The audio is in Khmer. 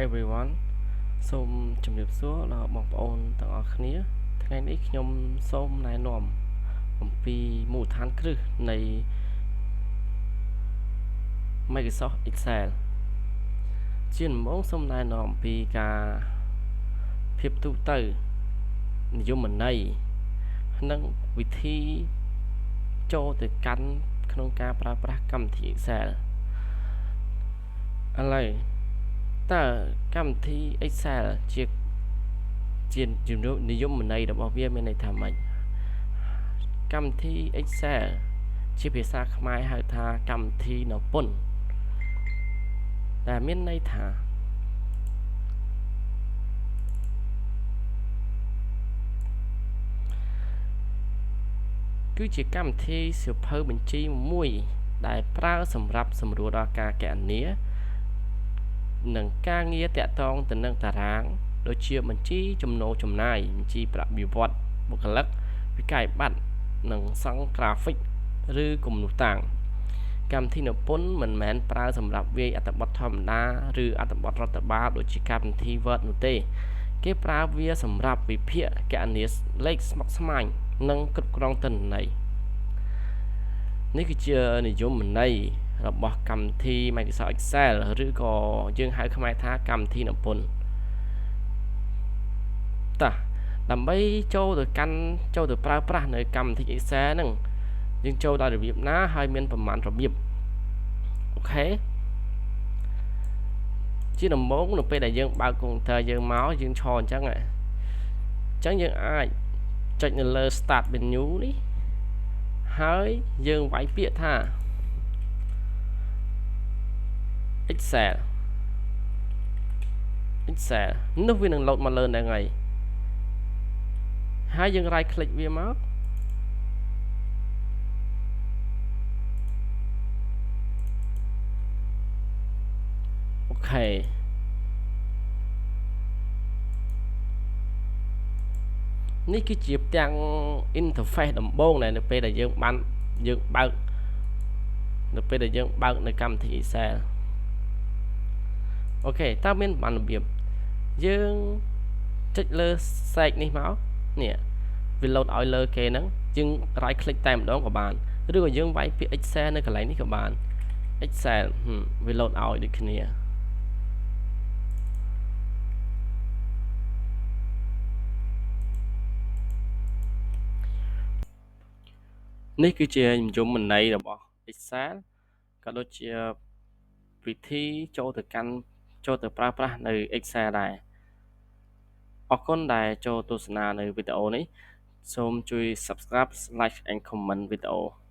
Everyone សូមជម្រាបសួរដល់បងប្អូនទាំងអស់គ្នាថ្ងៃនេះខ្ញុំសូមណែនាំអំពីមូលដ្ឋានគ្រឹះនៃ Microsoft Excel ជាដំបូងសូមណែនាំអំពីការភាពទូទៅនិយមន័យនិងវិធីចូលទៅកាន់ក្នុងការប្រើប្រាស់កម្មវិធី Excel ឥឡូវតើកម្មវិធី Excel ជានិយមន័យរបស់វាមានន័យថាម៉េចកម្មវិធី Excel ជាភាសាខ្មែរហៅថាកម្មវិធីនពន្ធដែលមានន័យថាគឺជាកម្មវិធីសៀវភៅបញ្ជីមួយដែលប្រើសម្រាប់សម្រួលដល់ការគណនានិងការងារតាក់ទងទៅនឹងតារាងដូចជាបញ្ជីចំណូលចំណាយបញ្ជីប្រាក់បៀវត្សបុគ្គលិកវិក័យប័ត្រនិងសង់ក្រាហ្វិកឬគំនូសតាំងកម្មវិធីនិពន្ធមិនមែនប្រើសម្រាប់វាយអត្ថបទធម្មតាឬអត្ថបទរដ្ឋបាលដូចជាកម្មវិធី Word នោះទេគេប្រើវាសម្រាប់វិភាគគណនាលេខស្មុគស្មាញនិងគ្រប់គ្រងទិន្នន័យនេះគឺជានិយមន័យរបស់កម្មវិធី Microsoft Excel ឬក៏យើងហៅខ្មែរថាកម្មវិធីនិពន្ធតោះដើម្បីចូលទៅកាន់ចូលទៅប្រើប្រាស់នៅកម្មវិធី Excel ហ្នឹងយើងចូលដល់របៀបណាហើយមានប្រមាណរបៀបអូខេជាដំបូងនៅពេលដែលយើងបើកកុំព្យូទ័រយើងមកយើងឈរអញ្ចឹងយើងអាចចុចនៅលើ Start menu នេះហើយយើងវាយពាក្យថា Excel នោះវានឹងលោតមកលើហ្នឹងហើយហើយយើង right click វាមកអូខេនេះគឺជាផ្ទាំង interface ដំបូងដែលនៅពេលដែលយើងបានយើងបើកនៅពេលដែលយើងបើកនៅកម្មវិធី Excel អូខេតើមានបានរបៀបយើងចុចលើ search នេះមកនេះវាលោតឲ្យលើគេហ្នឹងយើង right click តែម្ដងក៏បានឬក៏យើងវាយពាក្យ Excel នៅកន្លែងនេះក៏បាន Excel វាលោតឲ្យដូចគ្នានេះគឺជានិយមន័យរបស់ Excel ក៏ដូចជាវិធីចូលទៅកាន់ចូលទៅប្រើប្រាស់នៅ Excel ដែរអរគុណដែលចូលទស្សនានៅវីដេអូនេះសូមជួយ Subscribe, Like and Comment វីដេអូ។